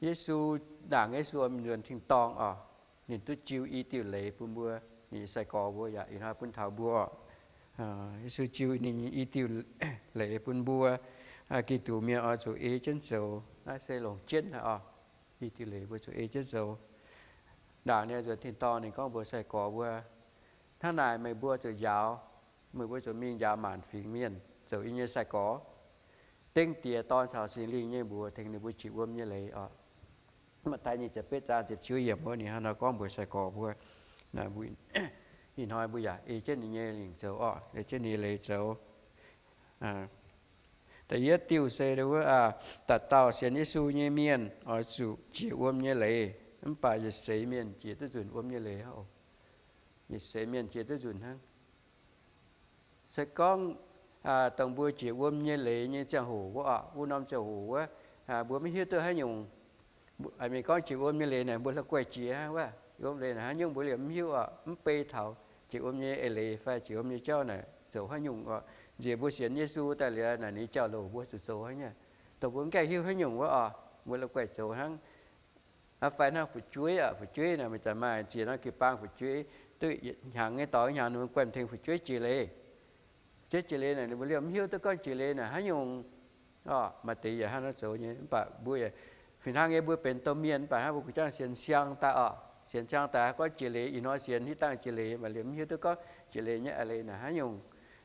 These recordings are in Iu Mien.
Yesu, ndaangc Yesu mingh nzuonx tin-dorngh oc, ninh duqv jiu i diuh leiz bun mbuo, ninh nyei sai-gorx mbuo yaac ih hnoi bun taux mbuo oc. Yesu jiu ninh nyei i diuh leiz bun mbuo. Giduc mienh oix zuqc ei jienv zoux. Naaiv se longc jienv naaiv oc. I diuh leiz mbuo zuqc ei jienv zoux. Ndaangc ninh nzuonx tin-dorngh ninh gorngv mbuox sai-gorx mbuo, hnangv naaic meih mbuo zuqc njaaux, meih mbuo zuqc mingh njaaux maanc fingx mienh zoux yie nyei sai-gorx. Dengv Diex, Dorn caux Singx Lingh nyei mbuox tengx ninh mbuo jiex wuom nyei leiz oc. Matv^taai nyic ziepc betv zaang ziepc ciuv yiemc wuov ninh hnangv nor gorngv mbuox sai-gorx mbuo. Ih hnoi mbuo yaac ei jienv ninh nyei lingc zoux oc, ei jienv ninh nyei leiz zoux. Da'yietv diuh se wuov, da'dauh sienx Yesu nyei mienh oix zuqc jiex wuom nyei leiz, mv baac yietc seix mienh jiex duqv nzunc wuom nyei leiz. Yietc seix mienh jiex duqv nzunc hnangv. Se gorngv dongh mbuo jiex wuom nyei leiz nyei ziangh hoc wuov oc, wuov norm ziangh hoc wuov, mbuo maiv hiuv duqv haaix nyungc. Mienh gorngv jiex wuom nyei leiz naaic mbuo la'guaih jiex hnangv wuov, wuom leiz naaic haaix nyungc mbuo liemh mv hiuv oc, mv bei taux jiex wuom nyei eix leiz fai jiex wuom nyei jauv naaic zoux haaix nyungc oc. Nziex mbuo sienx Yesu daaih liuz naaic ninh jauv-louc mbuo zuqc zoux haaix nyungc, dongh mbuo mv gaengh hiuv haaix nyungc wuov oc, mbuo la'guaih zoux hnangv. Fai hnangv fu'jueiv oc, fu'jueiv naaic meih zanc maaih ziex norm jiu-baang fu'jueiv duqv hnyangx nyei dorngx hnyangx ninh mbuo guaih tengx fu'jueiv jiex leiz. Fu'jueiv jiex leiz naaic ninh mbuo liemh mv hiuv duqv gorngv jiex leiz naaic haaix nyungc. Maaih deix yaac hnangv naaiv zoux nyei, mv baac mbuo yaac fih hnangv nyei mbuo benx domh mienh mv baac hnangv mbuo gu'jangv sienx siang daaih oc, sienx siang daaih gorngv jiex leiz, ih hnoi sienx hitv dangh jiex leiz, mv baac liemh mv hiuv duqv gorngv jiex leiz nyei eix leiz naaic haaix nyungc.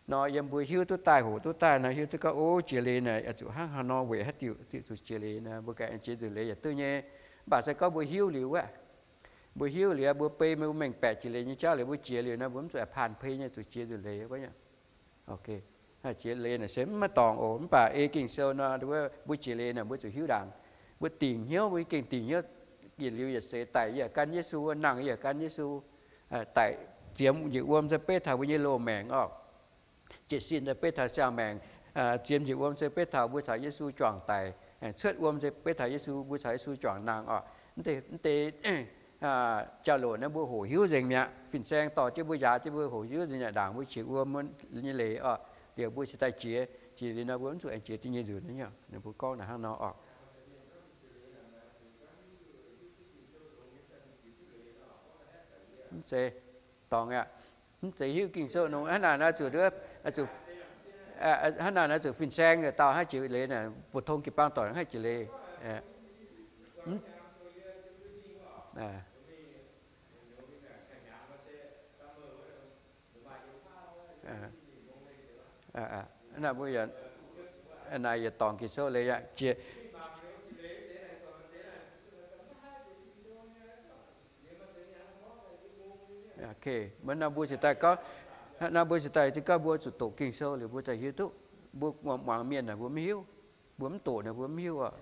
Nor yiem mbuo hiuv duqv daaih, hoqc duqv daaih nor, hiuv duqv gorngv, o, jiex leiz naaic oix zuqc hnangv haaix nor weic haaix diuc zuqc jiex leiz nor, mbuo ganh jiex nzunc leiz yaac duqv nyei. Mv baac se gorngv mbuo hiuv liuz wuov, mbuo hiuv liuz, mbuo bei mbuo mengh baeqc jiex leiz nyei jauv liuz, mbuo jiex liuz nor, mbuo mv zuqc paanh pei nyei zuqc jiex nzunc leiz wuov. Jiex leiz naaic se mv maaih dorngc oc. Mv baac ei Ging-Sou nor, mbuo jiex leiz naaic mbuo zuqc hiuv ndaangc. Mbuo dingc hnyouv, mbuo gengh dingc hnyouv, yietc liuz yietc seix daic yaac gan Yesu, nangh yaac gan Yesu. Daic ziemx njiec wuom se beiv taux mbuo nyei loz-maengc oc. Jiez sin se beiv taux siang maengc. Ziemx njiec wuom se beiv taux mbuo caux Yesu juangc daic. Cuotv wuom se beiv taux Yesu, mbuo caux Yesu juangc nangh oc. Mv deix jauv-louc naaiv mbuo hoqc hiuv nzengc mi'aqv. Fin-saeng dorh jienv mbuo, njaaux jienv mbuo, hoqc hiuv nzengc mi'aqv ndaangc mbuo jiex wuom nyei leiz oc. Liuz mbuo cingx daaih jiex, jiex liuz nor mbuo mv zuqc aengx jiex duqv nyei nzunc. Ninh mbuo gorngv naaic hnangv nor oc. Mv zeiz, dorngc aqv. Mv zeiz hiuv Ging-Sou nor, hnangv naaic nor zuqc, zuqc, hnangv naaic nor zuqc fin-saeng dauh hnangv jiex leiz naaic, bun tong jiu-baang doic hnangv jiex leiz. Naaic mbuo yaac, naaic yietc dorngc Ging-Sou leiz aqv. Mbuo nor mbuo cingx daaih gorngv, nor mbuo cingx daaih gorngv mbuo zuqc doqc Ging-Sou liuz mbuo daaih hiuv duqv. Mbuo muangx mienh naaic mbuo mv hiuv, mbuo mv doqc naaic mbuo mv hiuv oc.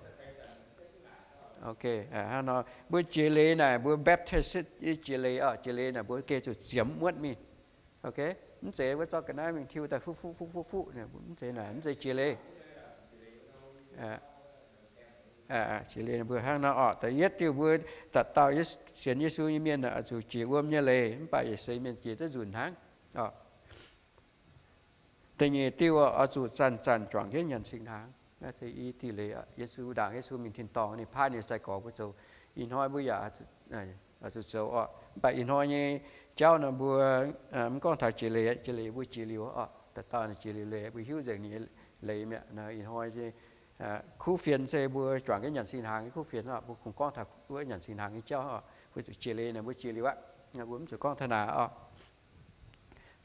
Hnangv nor mbuo jiex leiz naaic mbuo baptize jiex leiz oc. Jiex leiz naaic mbuo gengh zuqc ziemx muotv mingh. Mv zeiz wuov zorqv ga'naaiv mingh tiuv daaih fuqv fuqv fuqv fuqv fuqv, mv zeiz naaic, mv zeiz jiex leiz. Jiex leiz mbuo hnangv nor oc. Da'yietv diuh mbuo da'dauh sienx Yesu nyei mienh oix zuqc jiex wuom nyei leiz, mv baac yietc seix mienh jiex duqv nzunc hnangv. Da'nyeic diuh oix zuqc zanc-zanc juangc jienv nyanc singx hnaangx. Naaiv se i diuh leiz, Yesu ndaangc Yesu mingh tin-dorngh ninh paaiv ninh sai-gorx mbuo zoux. Ih hnoi mbuo yaac zuqc zoux oc. Mv baac ih hnoi nyei jauv nor mbuo mv gorngv taux jiex leiz, jiex leiz mbuo jiex liuz oc. Da'dauh jiex liuz leiz mbuo hiuv nzengc ninh nyei leiz mi'aqv. Ih hnoi kuv fienx se mbuo juangc jienv nyanc singx hnaangx nyei kuv fienx oc. Mbuo kungx gorngv taux wuov nyanc singx hnaangx nyei jauv oc. Mbuo zuqc jiex leiz naaic mbuo jiex liuz aqv. Mbuo mv zuqc gorngv taux naaic oc.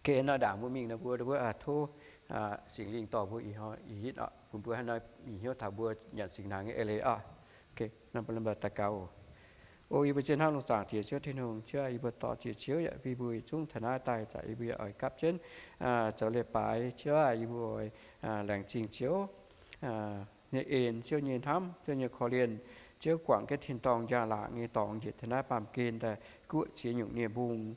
Ok, nor ndaangc mbuo mingh nor mbuo, mbuo tov Singx Lingh dorh mbuo ih hnoi ih hitv oc, bun mbuo haaix nor ih hnyouv taux mbuo nyanc singx hnaangx nyei eix leiz oc. Ok, nor mbuo daux gaux. O yie mbuo zien hnamv lungh zaangc Diex Ziouv Tin-Hungh, Ziouv aah, yie mbuo dorh Diex Ziouv yaac bun mbuo yietc zungv taux naaiv daaih, zaqc yie mbuo yaac oix gapv jienv zoux leiz-baaix. Ziouv aah, yie mbuo oix laengz zingh Ziouv nyei en, Ziouv nyei hnamv, Ziouv nyei korv-lienh. Ziouv guangc jienv tin-dorngh njang-laangc nyei dorngx njiec taux naaiv baamh gen daaih guoqv ziex nyungc nie-mbung,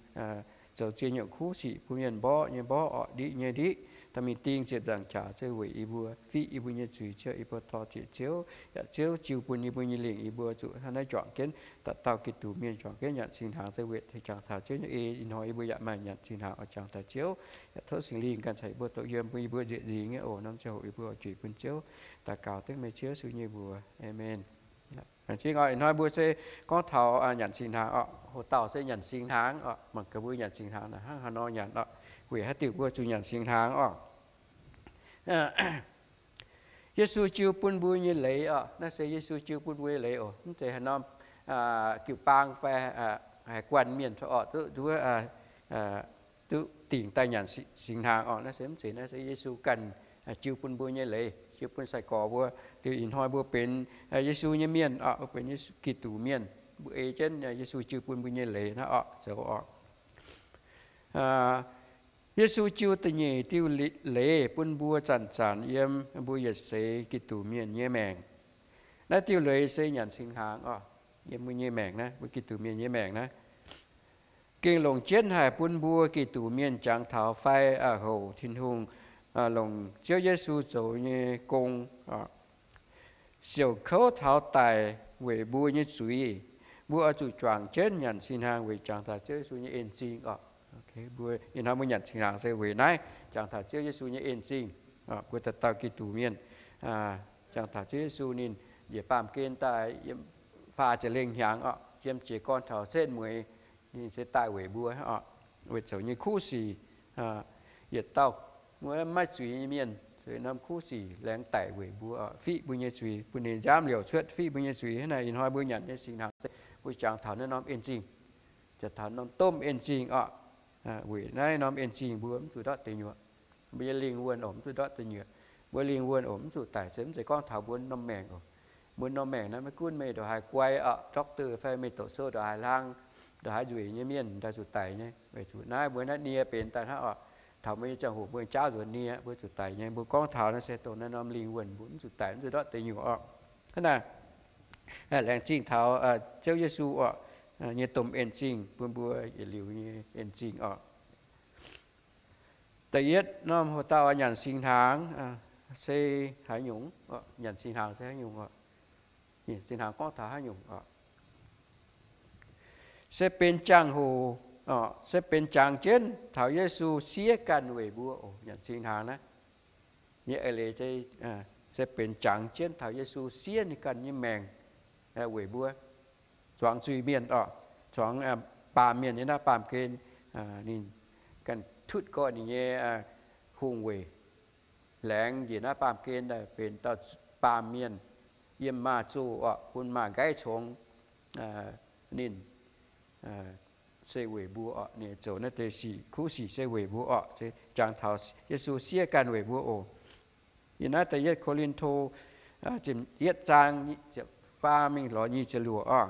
zoux ziex nyungc kuv sic bun mienh mborqv nyei mborqv, orqc ndiqv nyei ndiqv, dorh mingh ding ziepc nzaangc jaax zei weic yie mbuo, fiqv yie mbuo nyei zuiz. Ziouv, yie mbuo dorh Diex Ziouv, yaac Ziouv jiu bun yie mbuo nyei lingc, yie mbuo zuqc hnangv naaiv juangc jienv dauh dauh Giduc mienh juangc jienv nyanc singx hnaangx zei weic tengx jangx taux Ziouv nyei en. Ih hnoi yie mbuo yaac maaih nyanc singx hnaangx oix jangx taux Ziouv. Yaac tov Singx Lingh ganh caux yie mbuo doqc yiem, bun yie mbuo nzieqc nzingx nyei oc. Norm ziangh hoc yie mbuo oix juic bun Ziouv. Daux gaux dengv meih Ziouv Yesu nyei mbuox. Aamen. Nyanc singx hnaangx oc, ih hnoi mbuo se gorngv taux nyanc singx hnaangx oc. Hoc dauh se nyanc singx hnaangx oc, mangc gaax mbuo nyanc singx hnaangx naaiv hnangv haaix nor nyanc oc, weic haaix diuc mbuo zuqc nyanc singx hnaangx oc. Yesu jiu bun mbuo nyei leiz oc. Naaiv se Yesu jiu bun mbuo nyei leiz oc. Mv zeiz haaix norm jiu-baang fai haaix guanh mienh oc, duqv nduov, duqv dingc daaih nyanc singx hnaangx oc. Naaiv se mv zeiz, naaiv se Yesu ganh jiu bun mbuo nyei leiz, jiu bun sai-gorx mbuo. Liuz ih hnoi mbuo benx Yesu nyei mienh oc, mbuo benx Yesu Giduc mienh, mbuo ei jienv Yesu jiu bun mbuo nyei leiz naaiv oc zoux oc. Yesu jiu da'nyeic diuh leiz bun mbuo zanc-zanc yiem mbuo yietc seix Giduc mienh nyei maengc. Naaiv diuh leiz se nyanc singx hnaangx oc. Yiem mbuo nyei maengc naaiv, mbuo Giduc mienh nyei maengc naaiv, gengh longc jienv haic bun mbuo Giduc mienh jangx taux fai houc Tin-Hungh, longc Ziouv Yesu zoux nyei gong, siouc kouv taux daic weic mbuo nyei zuiz. Mbuo oix zuqc juangc jienv nyanc singx hnaangx weic jangx taux Ziouv Yesu nyei en-zingh oc. Mbuo ih hnoi mbuo nyanc singx hnaangx se weic naaiv, jangx taux Ziouv Yesu nyei en-zingh. Mbuo dauh dauh Giduc mienh, jangx taux Ziouv Yesu ninh njiec baamh gen daaih yiem faah ziepc lengh hnyangx oc, yiem jiez gorn taux setv mueiz, ninh se daaih weic mbuo oc, weic zoux nyei kuv sic. Yietc dauh maiv zuiz nyei mienh, zoux norm kuv sic laengz daic weic mbuo, fiqv mbuo nyei zuiz, bun ninh nziaamv liouc cuotv fiqv mbuo nyei zuiz. Hnangv naaic ih hnoi mbuo nyanc nyei singx hnaangx, mbuo jangx taux naaiv norm en-zingh, jangx taux norm domh en-zingh oc. Weic naaiv norm en-zingh mbuo mv zuqc ndortv deic nyuoqc. Mbuo nyei lingh wuonh oc mv zuqc ndortv deic nyuoqc. Mbuo lingh wuonh oc mv zuqc daic, se mv zeiz gorngv taux mbuo norm maengc oc. Mbuo norm maengc naaiv maiv gunv meih ndongc haaix guai oc, doctor fai meih doqc sou ndongc haaix hlang, ndongc haaix nzueic nyei mienh, ndaaih zuqc daic nyei. Weic zuqc naaiv mbuo naaiv nie benx daaih hnangv oc. Taux mbuo nyei ziangh hoc mbuo jaauv nzuonx nie, mbuo zuqc daic nyei. Mbuo gorngv taux naaiv se dongh naaiv norm lingh wuonh mbuo mv zuqc daic, mv zuqc ndortv deic nyuoqc oc. Hnangv naaic, laengz zingh taux Ziouv Yesu oc, nyei domh en-zingh bun mbuo yietc liuz nyei en-zingh oc. Da'yietv norm hoc dauh nyanc singx hnaangx se haaix nyungc? Nyanc singx hnaangx se haaix nyungc oc? Singx hnaangx gorngv taux haaix nyungc oc? Se benx jangx-hoc, se benx jangx jienv taux Yesu siev ganh weic mbuo oc. Nyanc singx hnaangx naaiv nyei eix leiz se benx jangx jienv taux Yesu siev ninh ganh nyei maengc weic mbuo, zuangx zuiz-mienh oc, zuangx baamh mienh nyei naaiv baamh gen, ninh ganh tutv gorx ninh nyei hungh weic, laengz njiec naaiv baamh gen daaih benx dauh baamh mienh, yiem maaz-zoh oc, bun maaz-nqaiv congx ninh, se weic mbuo oc. Ninh zoux naaiv deix sic, kuv sic se weic mbuo oc. Jangx taux Yesu siev ganh weic mbuo oc. Yiem naaiv da'yietv Ko^lin^to ziepc yietv zaang faam mingh lorz nyic ziepc luoqc oc.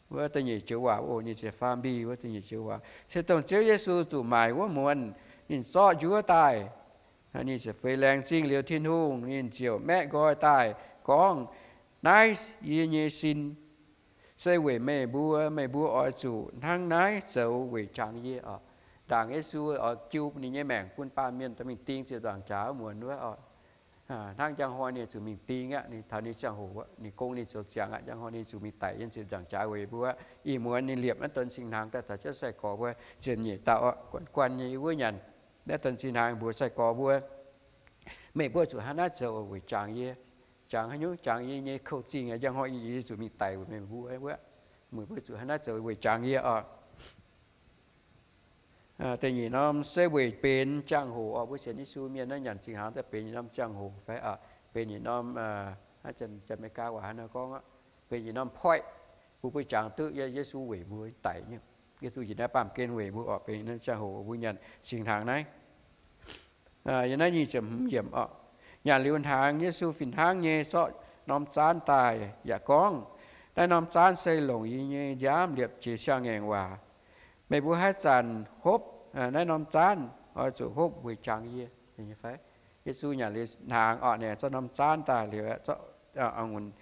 Wuov da'nyeic joux waac oc, nyic ziepc faam mbi wuov da'nyeic joux waac. Se dongh Ziouv Yesu zuqc maaic wuov muonz ninh zorqv njuov daaih, ninh ziouc feix laengz zingh liuz Tin-Hungh, ninh ziouc maeqv nqoi daaih gorngv, naaiv yie nyei sin se weic meih mbuo. Meih mbuo oix zuqc hnangv naaiv zoux weic jangx yie oc. Ndaangc Yesu oix jiu ninh nyei maengc bun baamh mienh dorh mingh ding ziepc nzaangc jaax wuov muonz wuov oc, hnangv njang hnoi ninh zuqc mingh ding aqv. Ninh taux ninh ziangh hoc, ninh gong ninh zoux ziangx aqv, njang hnoi ninh zuqc mingh daic yiem ziepc nzaangc jaax weic mbuo. Ih muonz ninh liepc naaiv donx singx hnaangx daaih taux Ziouv sai-gorx mbuo ziepc nyeic dauh oc, guanh guanh nyei wuov nyanc naaiv donx singx hnaangx mbuox sai-gorx mbuo, meih mbuo zuqc hnangv naaiv zoux weic jangx yie. Jangx haaix nyungc? Jangx yie nyei kouv-zingh, njang hnoi yie zuqc mingh daic weic meih mbuo wuov. Meih mbuo zuqc hnangv naaiv zoux weic jangx yie oc. Da'nyeic norm se weic benx jangx-hoc oc. Mbuo sienx Yesu mienh naaiv nyanc singx hnaangx daaih benx yietc norm jangx-hoc fai benx yietc norm, Janx-Meigaa waac hnangv nor gorngv, benx yietc norm point, bun mbuo jangx duqv Yesu weic mbuo daic nyei. Yesu njiec naaiv baamh gen weic mbuo oc, benx yietc norm jangx-hoc mbuo nyanc singx hnaangx naaiv. Yiem naaiv nyic ziepc hmz yiemc oc. Nyanc liuz hnaangx, Yesu fih hnangv nyei zorqv norm zaanv daaih yaac gorngv, naaiv norm zaanv se longc yie nyei nziaamv liepc jiex siang-ngaengc waac. Meih mbuo haaix zanc hopv naaiv norm zaanv, oix zuqc hopv weic jangx yie. Yesu nyanc liuz hnaangx oc, ninh zorqv norm zaanv daaih liuz, zorqv a'ngunc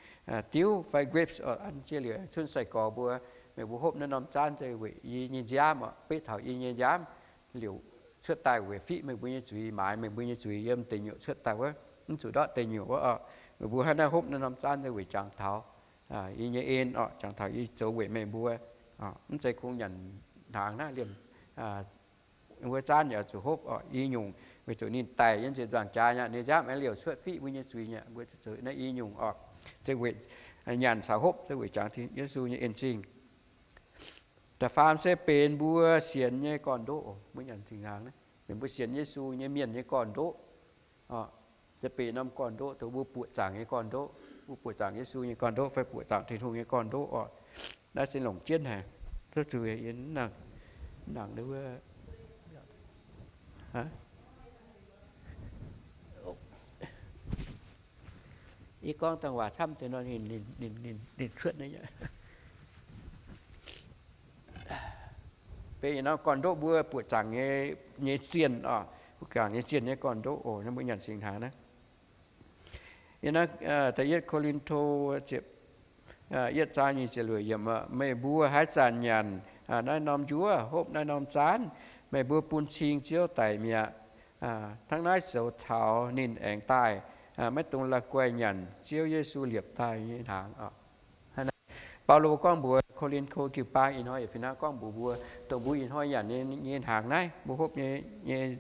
diuv fai grapes oc, an jienv liuz cunv sai-gorx mbuo, meih mbuo hopv naaiv norm zaanv se weic yie nyei nziaamv oc, beiv taux yie nyei nziaamv liouc cuotv daaih weic fiqv meih mbuo nyei zuiz, maaiz meih mbuo nyei zuiz yiem deic nyuoqc cuotv daaih wuov, mv zuqc ndortv deic nyuoqc wuov oc. Meih mbuo hnangv naaiv hopv naaiv norm zaanv se weic jangx taux yie nyei en oc, jangx taux yie zoux weic meih mbuo. Mv zeiz kungx nyanc hnaangx naaiv liemh wuov zaanv yaac zuqc hopv oc. I nyungc weic zuqc ninh daic yiem ziepc nzaangc jaax nyei, ninh nziaamv aengx liouc cuotv fiqv mbuo nyei zuiz nyei, mbuo zuqc naaiv i nyungc oc. Se weic Nyanc caux hopv se weic jangx Yesu nyei en zingh. Da'faam se benx mbuo sienx nyei gorn-ndoqv. Mbuo nyanc singx hnaangx naaiv benx mbuo sienx Yesu nyei mienh nyei gorn-ndoqv. Se benx norm gorn-ndoqv, dongh mbuo buoqc zaangc nyei gorn-ndoqv, mbuo buoqc zaangc Yesu nyei gorn-ndoqv fai buoqc zaangc Tin-Hungh nyei gorn-ndoqv oc. Naaiv se longc jienv haic. Zuqc nangc, nangc wuov, yie gorngv dangh waac camv deix nor, ninh cuotv naaiv. Benx norm gorn-ndoqv mbuo buoqc zaangc nyei zienh oc, buoqc zaangc nyei zienh nyei gorn-ndoqv oc. Naaiv mbuo nyanc singx hnaangx naaiv. Yiem naaiv da'yietv Ko^lin^to ziepc yietv zaang nyic ziepc luoqc yiemc, meih mbuo haaix zanc nyanc naaiv norm njuov, hopv naaiv norm zaanv, meih mbuo bun cing Ziouv daic mi'aqv. Hnangv naaiv zoux taux ninh aengx daaih, maiv dungx la'guaih nyanc Ziouv Yesu liepc daaih nyei hnaangx oc. Baulo gorngv mbuox Ko^lin^to jiu-baang ih hnoi yaac fih hnangv gorngv mbuox mbuo, dongh mbuo ih hnoi nyanc nyei hnaangx naaiv, mbuo hopv nyei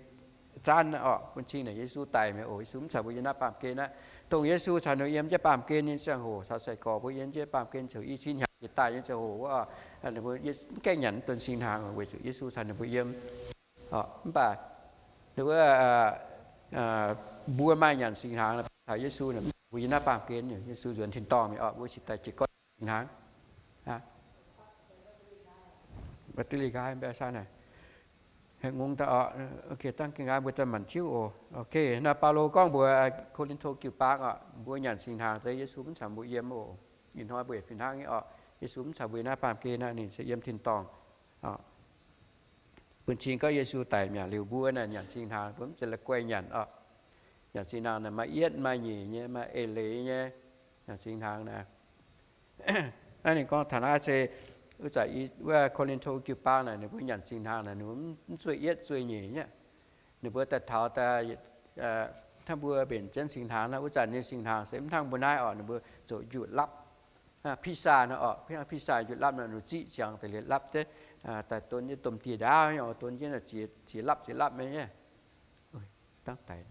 zaanv naaiv oc, bun cing naaic Yesu daic mi'aqv oc. Yesu mv caux mbuo yiem naaiv baamh gen aqv. Dongh Yesu caux ninh mbuo yiem jienv baamh gen nyei ziangh hoc, caux sai-gorx mbuo yiem jienv baamh gen, ziouc i cin hnyangx jiex daaih nyei ziangh hoc wuov, ninh mbuo mv gaengh nyanc naaiv donx singx hnaangx weic zuqc Yesu caux ninh mbuo yiem. Mv baac wuov mbuo maaih nyanc singx hnaangx taux Yesu, mv baac mbuo yiem naaiv baamh gen, Yesu nzuonx tin-dorngh mi'aqv oc, mbuo cingx daaih jiez gorn singx hnaangx. Mbuo duqv liuz nqa'haav mbuo sa naaic, ngongh daaih oc, dangh gengh nqa'haav mbuo daaih manc jiuv oc. Naaiv Baulo gorngv mbuox Ko^lin^to jiu-baang oc, mbuo nyanc singx hnaangx se Yesu mv caux mbuo yiem oc. Ih hnoi mbuo yaac fih hnangv nyei oc. Yesu mv caux mbuo yiem naaiv baamh gen aqv, ninh se yiem tin-dorngh. Bun cing gorngv Yesu daic mi'aqv liuz mbuo naaic nyanc singx hnaangx, mbuo mv zeiz la'guaih nyanc oc. Nyanc singx hnaangx naaic maaih yietv maaih nyeic nyei, maaih eix leiz nyei. Nyanc singx hnaangx naaic, naaiv ninh gorngv taux naaiv se, wuov zanc wuov Ko^lin^to jiu-baang naaic ninh mbuo nyanc singx hnaangx naaic ninh mbuo mv zueih yietv zueih nyeic nyei. Ninh mbuo daaih taux daaih, hnangv mbuo mbenc jienv singx hnaangx naaiv, wuov zanc nyei singx hnaangx se mv hnangv mbuo naaiv oc, ninh mbuo zoux njunc lapv. Pizza naaiv oc, pizza njunc lapv naaiv, ninh ziqv ziangx daaih liepc lapv jienv, daaih donx jienv domh dieh ndaauv nyei oc, donx jienv ziex lapv ziex lapv nyei. Dangv daic.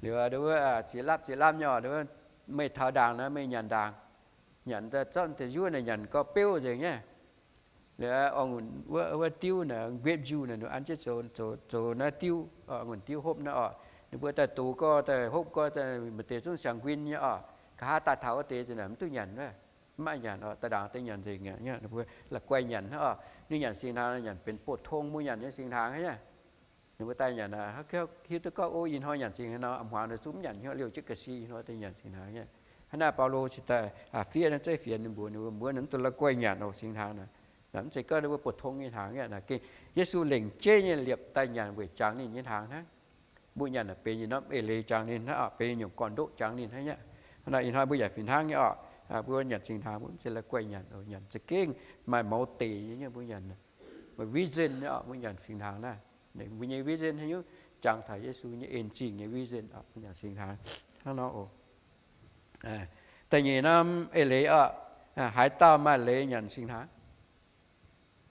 Liuz wuov ziex lapv ziex lapv nyei oc, meih taux ndaangc naaiv meih nyanc ndaangc. Nyanc daaih zorqv deix njuov naaic nyanc gorx-beuv nzengc nyei. Liuz ong-nqunc wuov diuv naaic, grape juice naaic, ninh an jienv zoux, zoux naaiv diuv, ong-nqunc diuv hopv naaiv oc. Ninh mbuo daaih dox gorx, daaih hopv gorx, maaih deix zungv siang-nquin nyei oc. Nqa'haav daaih taux wuov deix nzunc naaic mv duqv nyanc wuov. Mv maaih nyanc oc, daaih ndaangc deix nyanc nzengc aqv. Ninh mbuo la'guaih nyanc hnangv oc. Ninh nyanc singx hnaangx, nyanc benx 普通 mbuo nyanc nyei singx hnaangx hnangv nyei. Ninh mbuo daaih nyanc aqv, hiuv duqv gorngv, o, ih hnoi nyanc singx hnaangx nor, a'hmuangx nor zungv mv nyanc nyei, liouh jienv ga'sie ih hnoi daaih nyanc singx hnaangx nyei. Hnangv naaiv Baulo cingx daaih fiev naaiv zeiv fienx ninh mbuo, ninh mbuo mbuo naaiv mv dungx la'guaih nyanc oc, singx hnaangx naaic. Mv zeiz gorngv ninh mbuo 普通 nyei hnaangx nyei. Gengh Yesu lengc jeiv nyei liepc daaih nyanc weic jangx ninh nyei hnaangx hnangv. Mbuo nyanc naaic benx yietc norm eix leiz jangx ninh hnangv oc, benx yietc nyungc gorn-ndoqv jangx ninh hnangv nyei. Hnangv naaic ih hnoi mbuo yaac fih hnangv nyei oc. Mbuo nyanc singx hnaangx mbuo mv zeiz la'guaih nyanc oc, nyanc za'gengh maaih mouz deic nyei mbuo nyanc. Maaih reason nyei oc, mbuo nyanc singx hnaangx naaiv. Mbuo nyei reason haaix nyungc? Jangx taux Yesu nyei en zingh nyei reason oc, mbuo nyanc singx hnaangx hnangv nor oc. Da'nyeic norm eix leiz oc, haaix dauh maaih leiz nyanc singx hnaangx?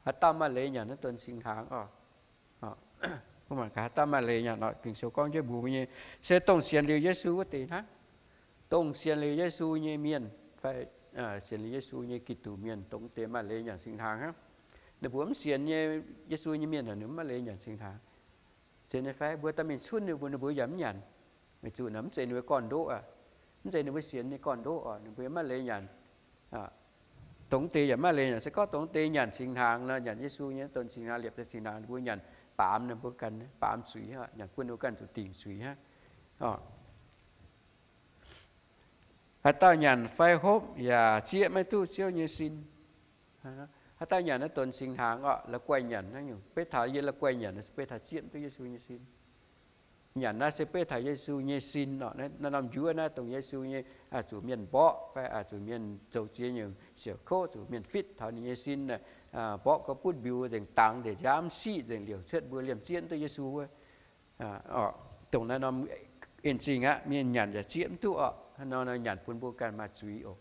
Haaix dauh maaih leiz nyanc naaiv donx singx hnaangx oc? Mbuo mangc gaax haaix dauh maaih leiz nyanc oc. Ging-Sou gorngv jienv mbuox mbuo nyei, se dongh sienx liuz Yesu wuov deix hnangv. Dongh sienx liuz Yesu nyei mienh fai sienx liuz Yesu nyei Giduc mienh, dongh deix maaih leiz nyanc singx hnaangx hnangv. Ninh mbuo mv sienx nyei, Yesu nyei mienh haic, ninh mv maaih leiz nyanc singx hnaangx. Sienx nyei fai? Mbuo daaih mingh cunv ninh mbuo, ninh mbuo yaac mv nyanc. Weic zuqc naaiv mv zeiz ninh mbuo gorn-ndoqv aqv. Mv zeiz ninh mbuo sienx nyei gorn-ndoqv oc, ninh mbuo yaac mv maaih leiz nyanc. Dongh deix yaac mv maaih leiz nyanc. Se gorngv dongh deix nyanc singx hnaangx nor, nyanc Yesu nyei donx singx hnaangx, liepc daaih singx hnaangx, ninh mbuo nyanc baamz ninh mbuo ganh, baamz zuiz hnangv, nyanc guon ninh mbuo ganh zuqc dingc zuiz hnangv. Haaix dauh nyanc fai hopv yaac zieqv maiv duqv Ziouv nyei sin. Haaix dauh nyanc naaiv donx singx hnaangx oc, la'guaih nyanc hnangv nyungc. Beiv taux yie la'guaih nyanc, beiv taux zieqv maiv duqv Yesu nyei sin. Nyanc naaiv se beiv taux Yesu nyei sin oc. Naaiv norm njuov naaiv dongh Yesu nyei, zuqc mienh mborqv fai zuqc mienh zoux ziex nyungc siouc kouv, zuqc mienh fitv taux ninh nyei sin, mborqv gorx butv mbiuz nzengc, dangx ndeic nziaamv siqv nzengc liouc cuotv mbuo liemh zieqv maiv duqv Yesu wuov. Dongh naaiv norm en zingh aqv, mienh nyanc yaac zieqv maiv duqv oc. Hnangv nor nor nyanc bun mbuo ganh maaih zuiz oc.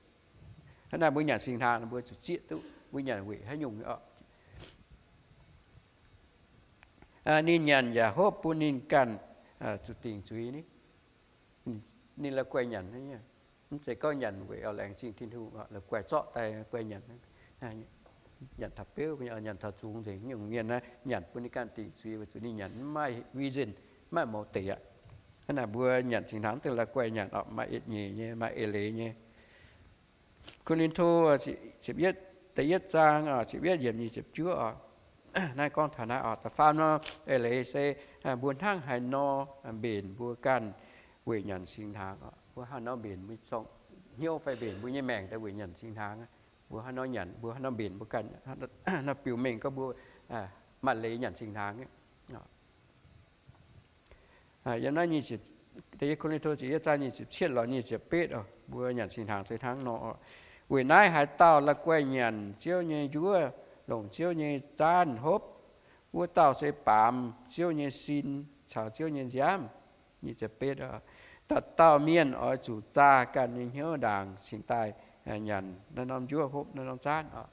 Hnangv naaic mbuo nyanc singx hnaangx mbuo zuqc zieqv duqv, mbuo nyanc weic haaix nyungc oc. Ninh nyanc yaac hopv bun ninh ganh zuqc dingc zuiz ni. Ninh la'guaih nyanc, mv zeiz gorngv nyanc weic oix laengz zingh Tin-Hungh, la'guaih zorqv daaih la'guaih nyanc. Nyanc taux beuv, nyanc taux zungx nzengc. Nyungc mienh naaiv nyanc bun ninh ganh dingc zuiz weic zuqc ninh nyanc mv maaih reason, mv maaih mouz deic aqv. Hnangv naaic mbuo nyanc singx hnaangx daaih la'guaih nyanc oc, maaih eix nyeic nyei, maaih eix leiz nyei. Ko^lin^to da'yietv zaang ziepc yietv yiemc nyic ziepc juov oc. Naaiv gorngv taux naaiv oc. Da'faam nor, eix leiz se mbuo hnangv haaix nor mbenc mbuo ganh weic nyanc singx hnaangx oc. Mbuo haaix nor mbenc mbuo nyei zorng-hnyouv fai mbenc mbuo nyei maengc daaih weic nyanc singx hnaangx. Mbuo haaix nor nyanc, mbuo haaix nor mbenc mbuo ganh, nor biux mengh gorngv mbuo maaih leiz nyanc singx hnaangx. Yiem naaiv nyic ziepc, Ko^lin^to ziepc yietv zaang nyic ziepc cietv lorz nyic ziepc betv oc, mbuo nyanc singx hnaangx se hnangv nor oc. Weic naaiv haaix dauh la'guaih nyanc Ziouv nyei njuov, longc Ziouv nyei zaanv hopv, wuov dauh se baamz Ziouv nyei sin caux Ziouv nyei nziaamv. Nyic ziepc betv oc. Dauh dauh mienh oix zuqc zaah ganh nyei hnyouv ndaangc cingx daaih nyanc naaiv norm njuov, hopv naaiv norm zaanv oc.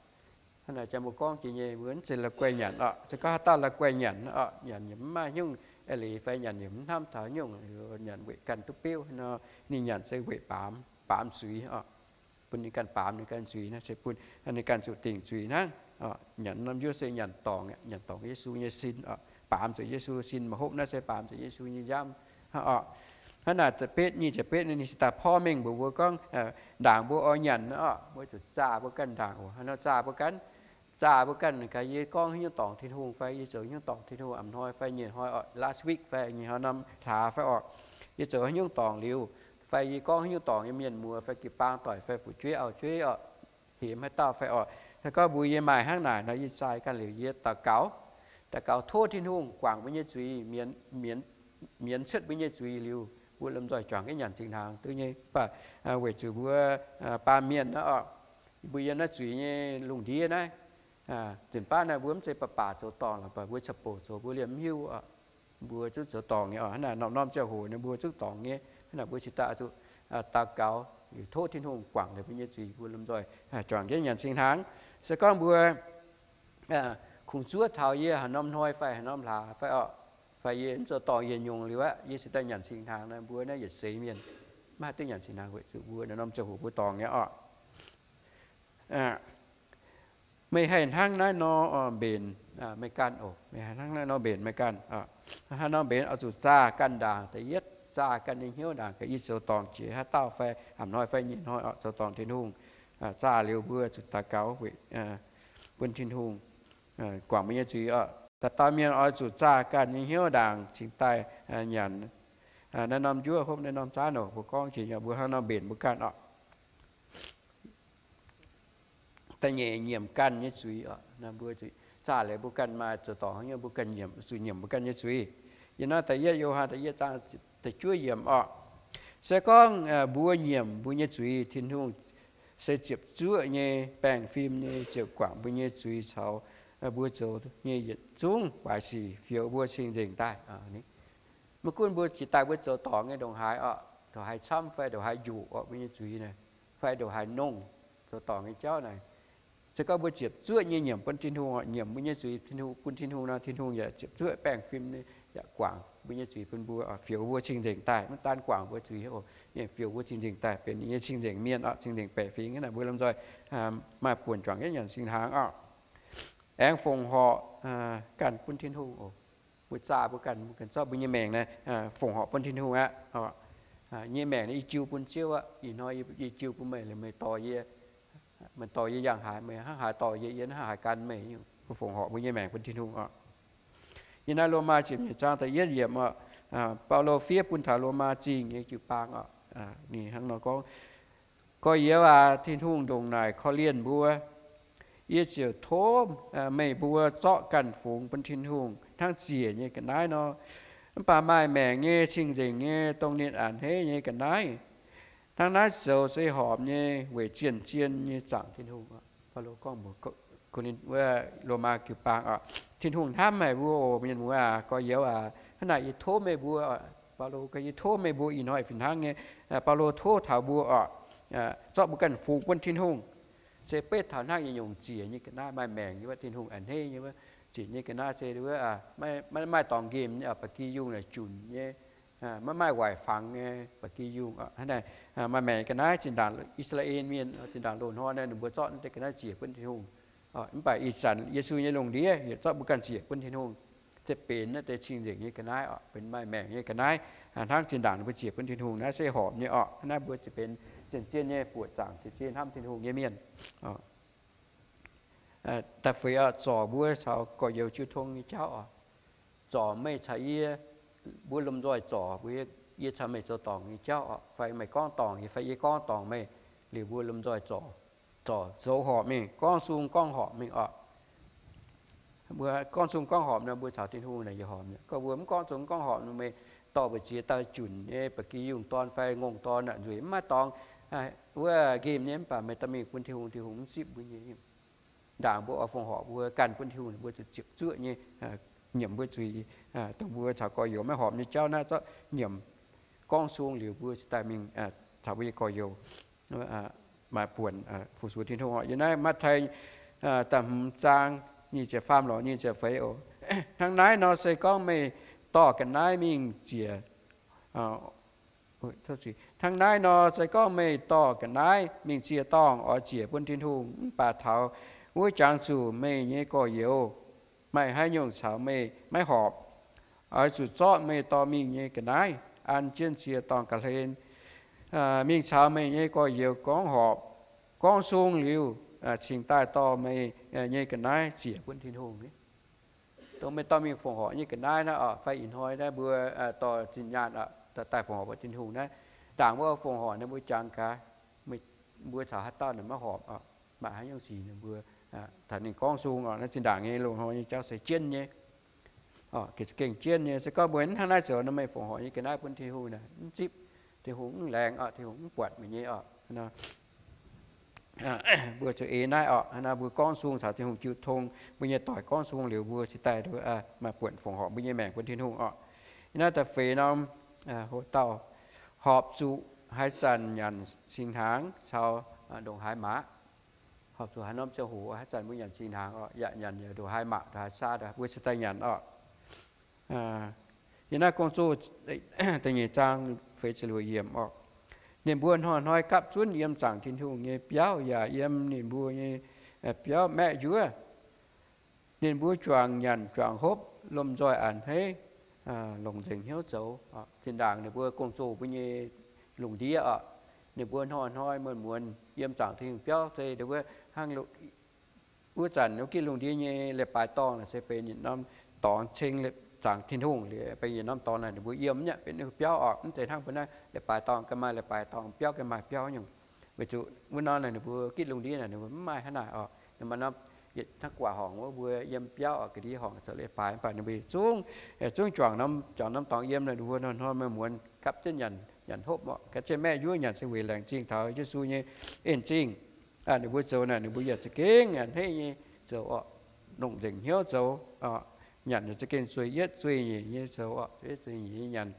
Hnangv naaic jang mbuo gorngv jiex nyei, mbuo mv zeiz la'guaih nyanc oc. Se gorngv haaix dauh la'guaih nyanc oc, nyanc yaac mv maaih nyungc eix leiz fai nyanc yaac mv hnamv taux nyungc, nyanc weic ganh duqv beuv nor, ninh nyanc se weic baamz, baamz zuiz oc. Bun ninh ganh baamz ninh ganh zuiz naaiv se bun ninh ganh zuqc dingc zuiz hnangv. Nyanc norm njuov se nyanc dorngc, nyanc dorngc Yesu nyei sin oc. Baamz zuqc Yesu sin, maaih hopv naaiv se baamz zuqc Yesu nyei nziaamv oc. Hnangv naaic ziepc betv, nyic ziepc betv ninh cingx daaih porv mengh mbuox mbuo gorngv, ndaangc mbuo oix nyanc oc, mbuo zuqc zaah mbuo ganh ndaangc oc. Haaix nor zaah mbuo ganh? Zaah mbuo ganh gaax, yie gorngv haaix nyungc dorngc Tin-Hungh fai yie zoux haaix nyungc dorngc Tin-Hungh, a'hnoi fai nyei hnoi oc, last week fai nyei hnoi norm hlaax fai oc, yie zoux haaix nyungc dorngc liuz, fai yie gorngv haaix nyungc dorngc nyei mienh muoz fai jiu baang doic fai fu'jueiv auv-jueiv oc, hemx haaix dauh fai oc. Se gorngv mbuo yie maaih hnangv naaic nor, yie zaah ganh liuz yie daux gaux, daux gaux tov Tin-Hungh guangc mbuo nyei zuiz, mienz, mienz cuotv mbuo nyei zuiz liuz, mbuo lomh nzoih juangc jienv nyanc singx hnaangx duqv nyei. Mv baac weic zuqc mbuo baamh mienh naaiv oc, mbuo yiem naaiv zuiz nyei lungh ndiev naaiv, zinh baav naaiv mbuo mv zeiz baac baac zoux dorngc lorqc, mv baac mbuo caux bouc zoux mbuo liemh mv hiuv oc. Mbuo zungv zoux dorngc nyei oc. Hnangv naaic norm-norm ziangh hoc naaiv mbuo zungv dorngc nyei. Hnangv naaic mbuo cingx daaih zuqc daux gaux, tov Tin-Hungh guangc liuz mbuo nyei zuiz, mbuo lomh nzoih juangc jienv nyanc singx hnaangx. Se gorngv mbuo kungx zuov taux yie haaix norm hnoi fai haaix norm hlaax fai oc, fai yie mv zoux dorngc yietc nyungc liuz aqv, yie cingx daaih nyanc singx hnaangx naaiv, mbuo naaiv yietc seix mienh maiv haih duqv nyanc singx hnaangx weic zuqc mbuo norm ziangh hoc mbuo dorngc nyei oc. Meih haih hnangv naaiv nor mbenc meih ganh oc. Meih haih hnangv naaiv nor mbenc meih ganh. Haaix nor mbenc oix zuqc zaah ganh ndaangc. Da'yietv, zaah ganh nyei hnyouv ndaangc, ga'yie zoux dorngc jiex haaix dauh fai a'hnoi fai nyei hnoi oc, zoux dorngc Tin-Hungh. Zaah liuz mbuo zuqc daux gaux weic bun Tin-Hungh guangc mbuo nyei zuiz oc. Dauh dauh mienh oix zuqc zaah ganh nyei hnyouv ndaangc cingx daaih nyanc naaiv norm njuov, hopv naaiv norm zaanv oc. Mbuo gorngv jiex mbuo hnangv nor mbenc mbuo ganh oc. Da'nyeic, nyiemc ganh nyei zuiz oc. Mbuo zaah leiz mbuo ganh maaih zoux dorngc haaix nyungc, mbuo ganh nyiemc, zuqc nyiemc mbuo ganh nyei zuiz. Yiem naaiv da'yietv Yo^han da'yietv zaang da'juov yiemc oc. Se gorngv mbuo nyiemc mbuo nyei zuiz, Tin-Hungh se ziepc zuoqv nyei, baengh fim nyei, ziouc guangc mbuo nyei zuiz caux mbuo zoux nyei yietc zungv waaic sic, fioux mbuo cing-nzengc daaih. Maiv gunv mbuo jiex daaih mbuo zoux dorngc nyei ndongc haaix oc, ndongc haaix camv fai ndongc haaix njoqc oc, mbuo nyei zuiz naaic, fai ndongc haaix nongh, zoux dorngc nyei jauv naaic, se gorngv mbuo ziepc zuoqv nyei nyiemc bun Tin-Hungh oc, nyiemc mbuo nyei zuiz Tin-Hungh, bun Tin-Hungh nor, Tin-Hungh yaac ziepc zuoqv baengh fim nyei yaac guangc mbuo nyei zuiz bun mbuo oc, fioux mbuo cing-nzengc daaih. Maiv daan guangc mbuo zuiz oc, ninh fioux mbuo cing-nzengc daaih benx ninh nyei cing-nzengc mienh oc, cing-nzengc baeqc fingx. Hnangv naaic mbuo lomh nzoih maaih buonc juangc jienv nyanc singx hnaangx oc. Aengx fongc horc ganh bun Tin-Hungh oc. Mbuo zaah mbuo ganh, mbuo ganh zorqv mbuo nyei maengc naaic fongc horc bun Tin-Hungh aqv. Nyei maengc naaiv yie jiu bun Ziouv aqv. Ih hnoi yie jiu bun meih, meih dorh yie, meih dorh yie yangh haaix, meih hnangv haaix dorh yie, yie hnangv haaix gan meih. Mbuo fongc horc mbuo nyei maengc bun Tin-Hungh oc. Yiem naaiv Lomaa ziepc nyeic zaang da'yietv yiemc oc, Baulo fiev bun taux Lomaa Zingh nyei jiu-baang oc. Ninh hnangv nor gorngv, Gorx-youz aac, Tin-Hungh ndongc naaic korv-lienh mbuo. Yie ziouc tov meih mbuo zorqv ganh fungx bun Tin-Hungh hnangv ziec nyei ga'naaiv nor. Mv baac maaih maengc nyei, cing-nzengc nyei, dongh ninh a'hneiv nyei ga'naaiv. Hnangv naaiv zoux se horpc nyei weic zien-zien nyei zaangc Tin-Hungh. Baulo gorngv mbuox Lomaa jiu-baang oc, Tin-Hungh hnamv haic mbuo oc, mienh muoz aac, gorx-youz aac. Hnangv naaic yie tov meih mbuo oc. Baulo gorngv, yie tov meih mbuo ih hnoi fih hnangv nyei. Baulo tov taux mbuo oc, zorqv mbuo ganh fungx bun Tin-Hungh. Se beiv taux hnangv yietc nyungc ziec nyei ga'naaiv, maaih maengc nyei wuov, Tin-Hungh a'hneiv nyei wuov, ziec nyei ga'naaiv se wuov, maiv maaih dorngx nqemh nyei, ba'gi yungh naaic junc nyei, maiv maaih waaic fangx nyei ba'gi yungh. Hnangv naaiv, maaih maengc ga'naaiv zinh ndaangc I^saa^laa^en Mienh zinh ndaangc loz-hnoi naaiv ninh mbuo zorqv naaiv deix ga'naaiv ziec bun Tin-Hungh. Mv baac ih zanc Yesu nyei lungh ndiev yaac zorqv mbuo ganh ziec bun Tin-Hungh, se benx naaiv deix cing-nzengc nyei ga'naaiv oc, benx maaih maengc nyei ga'naaiv. Hnangv zinh ndaangc ninh mbuo ziec bun Tin-Hungh naaiv se horpc nyei oc. Hnangv naaiv mbuo ziouc benx zien-zien nyei buoqc zaangc, zien-zien hnamv Tin-Hungh nyei mienh. Da'feix oc, zorc mbuo caux gorx-youz jiu tong nyei jauv oc. Zorc meih caux yie, mbuo lomh nzoih zorc mbuo, yie caux meih zoux dorngc nyei jauv oc, fai meih gorngv dorngc yie fai yie gorngv dorngc meih, liuz mbuo lomh nzoih zorc, zorc zoux horpc mingh, gorngv sung gorngv horpc mingh oc. Mbuo gorngv sung gorngv horpc nor, mbuo caux Tin-Hungh naaic yaac horpc nyei. Gorngv mbuo mv gorngv sung gorngv horpc nor, meih dorh mbu'ziex daaih junc nyei ba'gi yungh dorn fai ngongh dorn aqv, nzueic mv maaih dorngx. Wuov nqemh nyei, mv baac meih dorh mingh bun Tin-Hungh, Tin-Hungh mv zipv mbuo nyei. Ndaangc mbuo oix fongc horc mbuo ganh bun Tin-Hungh, mbuo zuqc ziepc zuoqv nyei, nyiemc mbuo zuiz, dongh mbuo caux gorx-youz maiv horpc nyei jauv naaiv zorqv nyiemc gorngv sung liuz, mbuo cingx daaih mingh caux mbuo nyei gorx-youz maaih buonc fu-sux Tin-Hungh oc. Yiem naaiv Matv^tai da'hmz zaang nyic ziepc faam lorz nyic ziepc feix oc. Hnangv naaiv nor, se gorngv meih dorh ga'naaiv mingh ziec Hnangv naaiv nor, se gorngv meih dorh ga'naaiv mingh ziec dorngh oix ziec bun Tin-Hungh, mv baac taux wuov jangx zuqc meih nyei gorx-youz maaih haaix nyungc caux meih maiv horpc, oix zuqc zorqv meih dorh mingh nyei ga'naaiv an jienv ziec dorngh ga'hlen mingh caux meih nyei gorx-youz gorngv horpc, gorngv sung liuz, cingx daaih dorh meih nyei ga'naaiv ziec bun Tin-Hungh. Dongh meih dorh mingh fongc horc nyei ga'naaiv naaiv oc, fai ih hnoi naaiv mbuo dorh zinh nyaanh daaih fongc horc bun Tin-Hungh naaiv, ndaangc mbuo fongc horc naaiv mbuo jangx gaax, mbuo caux haaix dauh naaic maiv horpc, maaih haaix nyungc sic naaic mbuo taux ninh gorngv sung oc. Naaiv zinh ndaangc nyei loz-hnoi nyei jauv se jienv nyei, gengh jienv nyei. Se gorngv mbuo hnangv naaiv zoux nor, meih fongc horc nyei ga'naaiv bun Tin-Hungh naaic mv zipv, Tin-Hungh mv laengz oc, Tin-Hungh mv buatc meih nyei oc. Mbuo zuqc eix naaiv oc, naaiv mbuo gorngv sung caux Tin-Hungh jiu tong, mbuo nyei doic gorngv sung liuz, mbuo cingx daaih maaih buonc fongc horc mbuo nyei maengc bun Tin-Hungh oc. Naaiv da'feix norm, ho dauh horpc zuqc haaix zanc nyanc singx hnaangx caux ndongc haaix maqc. Horpc zuqc haaix norm ziangh hoc haaix zanc mbuo nyanc singx hnaangx oc, yaac nyanc ndongc haaix maqc, ndongc haaix saa mbuo cingx daaih nyanc oc. Yiem naaiv Gong-Zoh da'nyeic zaang feix ziepc luoqc yiemc oc. Ninh mbuo hnoi-hnoi gapv zunv yiem zaangc Tin-Hungh nyei biauv yaac yiem ninh mbuo nyei biauv maeqv njuov. Ninh mbuo juangc nyanc juangc hopv, lomh nzoih a'hneiv, longc nzengc hnyouv zoux. Zinh ndaangc ninh mbuo gong-zoh mbuo nyei lungh ndiev oc, ninh mbuo hnoi-hnoi muonz-muonz yiem zaangc Tin-Hungh biauv se wuov hnangv wuov zanc wuov gitv lungh ndiev nyei leiz-baaix dorngh naaic se benx yietc norm dorngx ceng zaangc Tin-Hungh liuz, benx yietc norm dorngx naaic ninh mbuo yiem nyei benx biauv oc. Mv zeiz hnangv mbuo naaiv leiz-baaix dorngh ga'maaih leiz-baaix dorngh, biauv ga'maaih biauv nyungc. Weic zuqc wuov norm naaic ninh mbuo gitv lungh ndiev naaic ninh mbuo mv maaih hnangv naaic oc. Ninh maaih norm yietc hnangv guaax horngc wuov mbuo yiem biauv oc, ga'ndiev horngc zoux leiz-baaix, mv baac ninh mbuo zungv, zungv juangc norm, juangc norm dorngx yiem naaic ninh mbuo hnoi-hnoi muonz-muonz gapv jienv nyanc, nyanc hopv oc, gapv jienv maeqv njuov nyanc se weic laengz zingh taux Yesu nyei en zingh. Ninh mbuo zoux naaic ninh mbuo yaac za'gengh a'hneiv nyei zoux oc, longc nzengc hnyouv zoux oc, nyanc yaac za'gengh zueih yietv zueih nyeic nyei zoux oc, zueih yietv zueih nyeic nyei nyanc.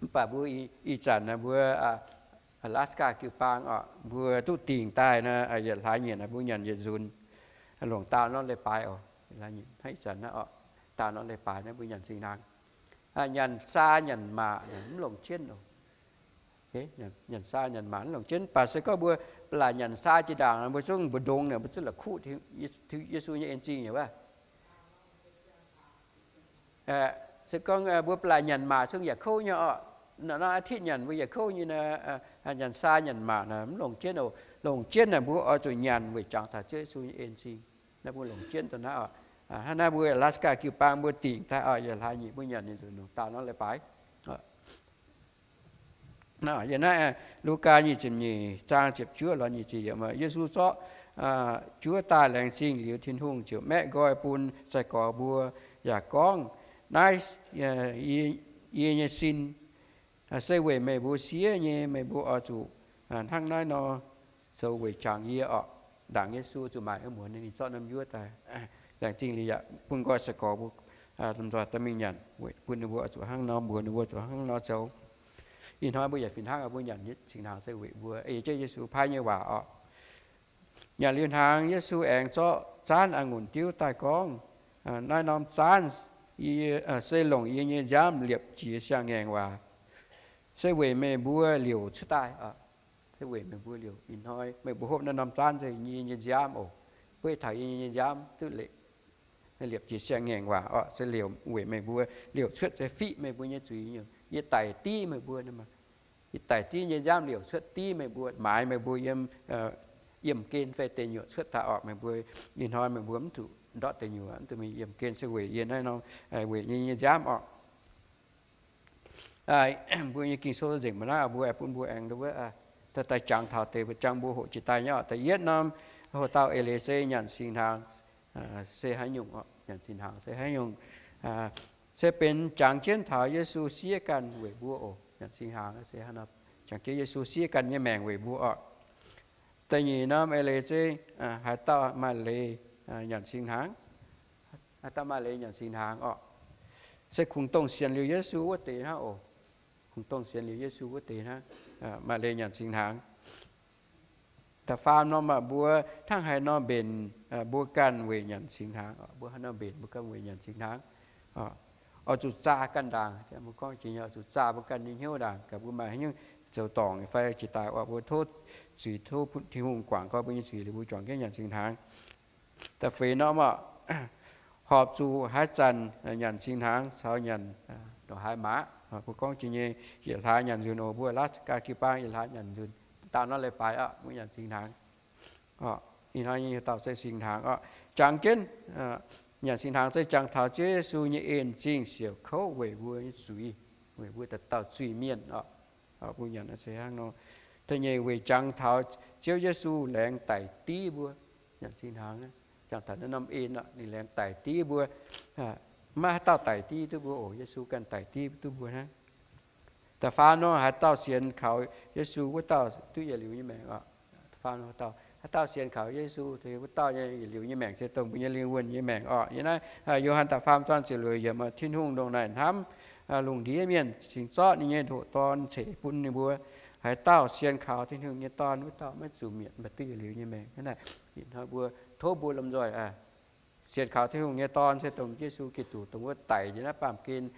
Mv baac mbuo ih zanc naaic mbuo Alaska jiu-baang oc, mbuo duqv dingc daaih naaic yietc hlaax nyeic naaic mbuo nyanc yietc nzunc, longc daauh norm leiz-baaix oc. Ih zanc naaiv oc, daauh norm leiz-baaix naaiv mbuo nyanc singx hnaangx. Nyanc saa nyanc maac mv longc jienv oc. Nyanc saa nyanc maac mv longc jienv, mv baac se gorngv mbuo ba'laqc nyanc saa jiex ndaangc mbuo zungv mbu'ndongx naaic mbuo zungv la'kuqv Yesu nyei en zingh nyei wuov. Se gorngv mbuo ba'laqc nyanc maac zungv yaac kouv nyei oc. Naaiv norm อาทิตย์ nyanc mbuo yaac kouv nyei naaic. Nyanc saa nyanc maac naaic mv longc jienv oc. Longc jienv naaic mbuo oix zuqc nyanc weic jangx taux Ziouv Yesu nyei en zingh. Naaiv mbuo longc jienv dongh naaiv oc. Hnangv naaiv mbuo Alaska jiu-baang mbuo dingc daaih oc, yietc hlaax nyeic mbuo nyanc nyei nzunc longc daauh norm leiz-baaix. Yiem naaiv Lugaa nyic ziepc nyeic zaang ziepc juov lorz nyic ziepc yiemc, Yesu zorqv juov daaih laengz zingh liuz, Tin-Hungh ziouc maeqv nqoi bun sai-gorx mbuo yaac gorngv, Naaiv yie nyei sin. Se weic meih mbuo siev nyei, meih mbuo oix zuqc hnangv naaiv nor zoux weic jangx yie oc. Ndaangc Yesu zuqc maaic wuov muonz ninh zorqv norm njuov daaih laengz zingh liuz yaac bun nqoi sai-gorx mbuo lomh nzoih dorh mingh nyanc, weic bun ninh mbuo oix zuqc hnangv nor mbuox ninh mbuo zuqc hnangv nor zoux. Ih hnoi mbuo yaac fih hnangv, mbuo nyanc singx hnaangx se weic mbuo ei jienv Yesu paaiv nyei waac oc. Nyanc liuz hnaangx, Yesu aengx zorqv zaanv a'ngunc diuv daaih gorngv, Naaiv norm zaanv se longc yie nyei nziaamv liepc jiez siang-ngaengc waac, se weic meih mbuo liouc cuotv daaih. Se weic meih mbuo liouc. Ih hnoi meih mbuo hopv naaiv norm zaanv se yie nyei nziaamv oc. Beiv taux yie nyei nziaamv duqv liepc jiez siang-ngaengc waac oc, se liouc weic meih mbuo liouc cuotv, se fiqv meih mbuo nyei zuiz. Yie daic div meih mbuo, yie daic div nyei nziaamv liouc cuotv div meih mbuo, maaiz meih mbuo yiem, yiemh gen fai deic nyuoqc cuotv daaih oc. Meih mbuo ih hnoi meih mbuo mv zuqc ndortv deic nyuoqc, mv zuqc mingh yiemh gen, se weic yie naaiv norm, weic yie nyei nziaamv oc. Mbuo nyei Ging-Sou nzengc mv naaiv, mbuo aengx bun mbuo aengx wuov, daaih jangx taux deix mbuo jangx mbuo hoqc jiex daaih nyei oc. Da'yietv norm hoc dauh eix leiz se nyanc singx hnaangx se haaix nyungc oc. Nyanc singx hnaangx se haaix nyungc? Se benx jangx jienv taux Yesu siev ganh weic mbuo oc. Nyanc singx hnaangx se jangx jienv Yesu siev ganh nyei maengc weic mbuo oc. Da'nyeic norm eix leiz se haaix dauh maaih leiz nyanc singx hnaangx. Haaix dauh maaih leiz nyanc singx hnaangx oc. Se kungx dongh sienx liuz Yesu wuov deix hnangv oc. Kungx dongh sienx liuz Yesu wuov deix hnangv maaih leiz nyanc singx hnaangx. Da'faam norm aac, mbuo hnangv haaix nor mbenc mbuo ganh weic nyanc singx hnaangx? Mbuo hnangv haaix nor mbenc mbuo ganh weic nyanc singx hnaangx? Oix zuqc zaah ganh ndaangc. Mbuo gorngv jiex nyei, oix zuqc zaah mbuo ganh nyei hnyouv ndaangc, gaax mbuo maaih haaix nyungc zoux dorngc fai jiex daaih oc, mbuo tov zuiz, tov Tin-Hungh guangc gorx mbuo nyei zuiz liuz mbuo juangc jienv nyanc singx hnaangx. Da'feix norm aac, horpc zuqc haaix zanc nyanc singx hnaangx caux nyanc ndongc haaix maaz. Mbuo gorngv jiex nyei, yietc hlaax nyanc nzunc oc. Mbuo Alaska jiu-baang yietc hlaax nyanc nzunc, daauh norm leiz-baaix oc, mbuo nyanc singx hnaangx. Ih hnoi nyei dauh se singx hnaangx oc. Jangx jienv nyanc singx hnaangx se jangx taux Ziouv Yesu nyei en zingh siouc kouv weic mbuo nyei zuiz, weic mbuo dauh dauh zuiz-mienh oc. Mbuo nyanc se hnangv nor. Da'nyeic weic jangx taux Ziouv Yesu laengz daic div mbuo. Nyanc singx hnaangx, jangx taux naaiv norm en oc, ninh laengz daic div mbuo. Maiv haaix dauh daic div duqv mbuo oc. Yesu ganh daic div duqv mbuo hnangv. Da'faam nor, haaix dauh sienx kaux Yesu wuov dauh duqv yietc liuz nyei maengc oc. Da'faam nor, haaix dauh sienx kaux Yesu, wuov dauh nyei yietc liuz nyei maengc se dongh mbuo nyei lingh wuonh nyei maengc oc. Yiem naaiv Yo^han da'faam zaang ziepc luoqc yiemc, Tin-Hungh ndongc naaic hnamv lungh ndiev mienh, cingx zorqv ninh nyei ndoqc Dorn ceix bun ninh mbuo. Haaix dauh sienx kaux Tin-Hungh nyei Dorn, wuov dauh maiv zuqc mietc, mv baac duqv yietc liuz nyei maengc. Hnangv naaic, ih hnoi mbuo tov mbuo lomh nzoih sienx kaux Tin-Hungh nyei Dorn se dongh Yesu Giduc, dongh wuov daic njiec naaiv baamh gen,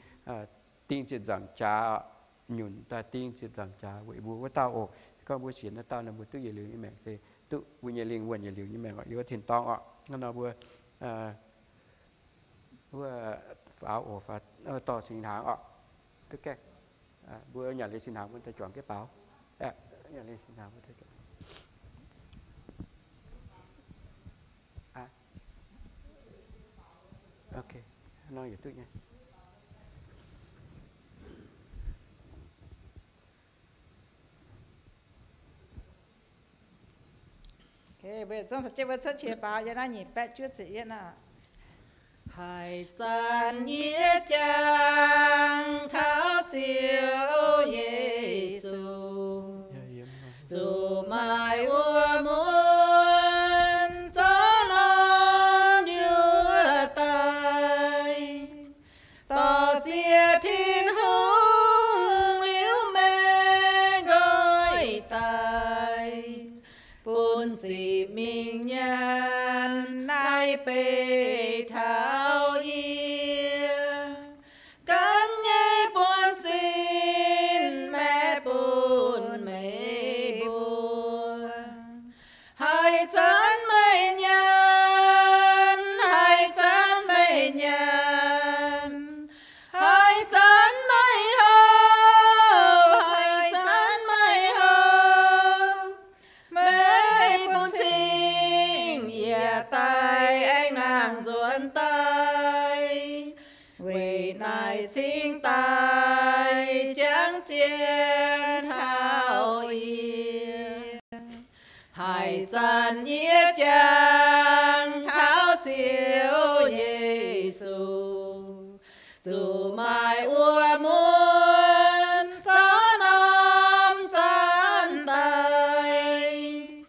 ding ziepc nzaangc jaax, nyunc daaih ding ziepc nzaangc jaax weic mbuo wuov dauh oc. Se gorngv mbuo sienx naaiv dauh nor, mbuo duqv yietc liuz nyei maengc, se duqv mbuo nyei lingh wuonh yietc liuz nyei maengc oc, yiem wuov tin-dorngh oc. Hnangv nor mbuo wuov faaux oc, dorh singx hnaangx oc. Duqv gaengh mbuo nyanc liuz singx hnaangx, mbuo daaih juangc jienv baaux. Nyanc liuz singx hnaangx, mbuo daaih juangc. Ok, nor yietc duqv nyei. Mbuo cuotv qiex baaux yiem naaiv nyic baeqv juov ziepc yietv naaiv. Haaix zanc yie jangx taux Ziouv Yesu, zuqc maaih wuom mun zorqv norm njuov daaih, dorh ziex Tin-Hungh liuz maengx nqoi daaih, bun ziqc mingh nyanc naaiv beic taux yie. Gan nyei buonv-sin maeqv bun meih mbuo. Haaix zanc meih nyanc, haaix zanc meih nyanc, haaix zanc meih hopv, haaix zanc meih hopv, meih bun cing yiec daaih aengx nangh nzuonx daaih. Weic naaiv cingx daaih jangx jienv taux yie. Haaix zanc yie jangx taux Ziouv Yesu, zuqc maaih wuom mun zorqv norm zanc daaih,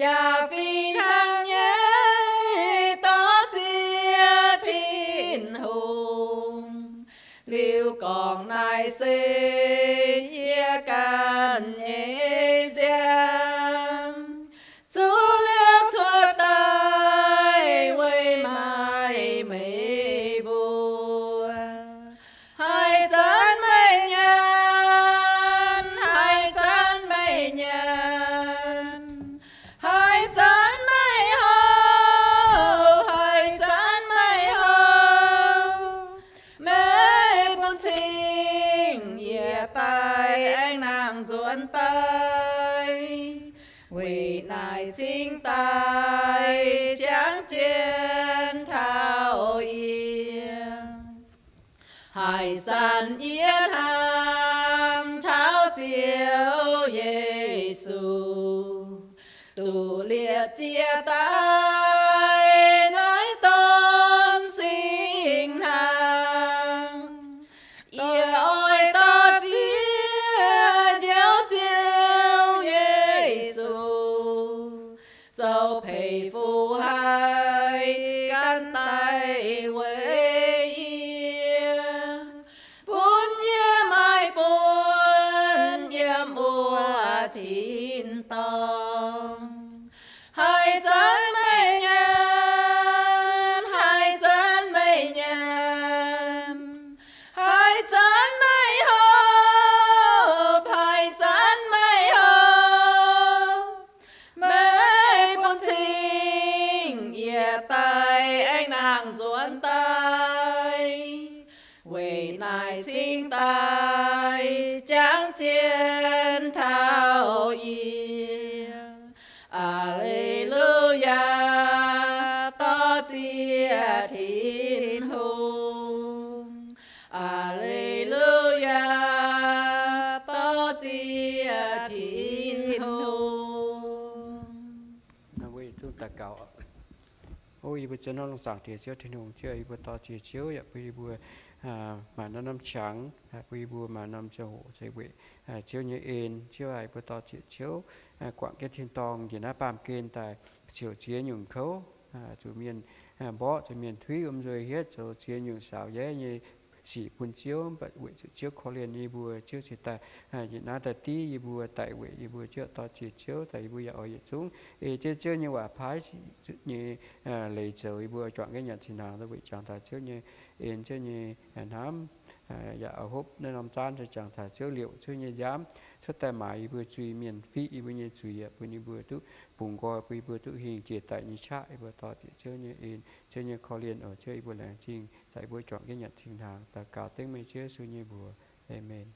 yaac fih hnangv nyei dorh ziex Tin-Hungh. Liuz gorngv naaiv se yie ganh nyei nziaamv, zuqc liouh cuotv daaih weic maaih meih mbuo. daaih jangx jienv taux yie. Haaix zanc yie hnamv taux Ziouv Yesu, duqv liepc jiez daaih naaiv donx singx hnaangx. Yie oix dor-ziec Njoux Ziouv Yesu, zoux peix fuqv haih gan daaih weic yie, bun yie maaih buonc yiem wuov tin-dorngh. Haaix zanc meih nyanc, haaix zanc meih nyanc, haaix zanc meih hopv, haaix zanc meih hopv, meih bun cing yie daaih aengx nangh nzuonx daaih, weic naaic cingx daaih jangx jienv taux yie. Aa^le^lu^yaa, dor-ziec Tin-Hungh. Aa^le^lu^yaa, dor-ziec Tin-Hungh. Mbuo yietc zungv daux gaux. O yie mbuo Ziouv, Zaangc Diex, Ziouv Tin-Hungh, Ziouv, yie mbuo dor-ziec Ziouv yaac bun yie mbuo maaih norm-norm qangx, bun yie mbuo maaih norm ziangh hoc se weic Ziouv nyei en. Ziouv aac, yie mbuo dor-ziec Ziouv guangc jienv tin-dorngh njiec naaiv baamh gen daaih, ziouc ziex nyungc kouv, zuqc mienh mborqv, zuqc mienh tuiv wuom nzueic hietv, zoux ziex nyungc saaux yaiv nyei sic bun Ziouv, mv baac weic zuqc Ziouv korv-lienh yie mbuo, Ziouv cingx daaih njiec naaiv daaih div yie mbuo, daic weic yie mbuo. Ziouv, dor-ziec Ziouv, daaih yie mbuo yaac oix yietc zungv ei jienv Ziouv nyei waac paaiv nyei leiz zoux, yie mbuo juangc jienv nyanc cin-hnaangx weic jangx taux Ziouv nyei en, Ziouv nyei hnamv, yaac oix hopv naaiv norm zaanv se jangx taux Ziouv liouc, Ziouv nyei nziaamv cuotv daaih maaiz yie mbuo zuiz-mienh, fiqv yie mbuo nyei zuiz, yaac bun yie mbuo duqv bungx nqoi, bun yie mbuo duqv hingh jiex daic nyei qaqv. Yie mbuo dor-ziec Ziouv nyei en, Ziouv nyei korv-lienh oc. Ziouv, yie mbuo laengz zingh daaih yie mbuo juangc jienv nyanc cin-hnaangx, daux gaux dengv meih Ziouv Yesu nyei mbuox. Aamen.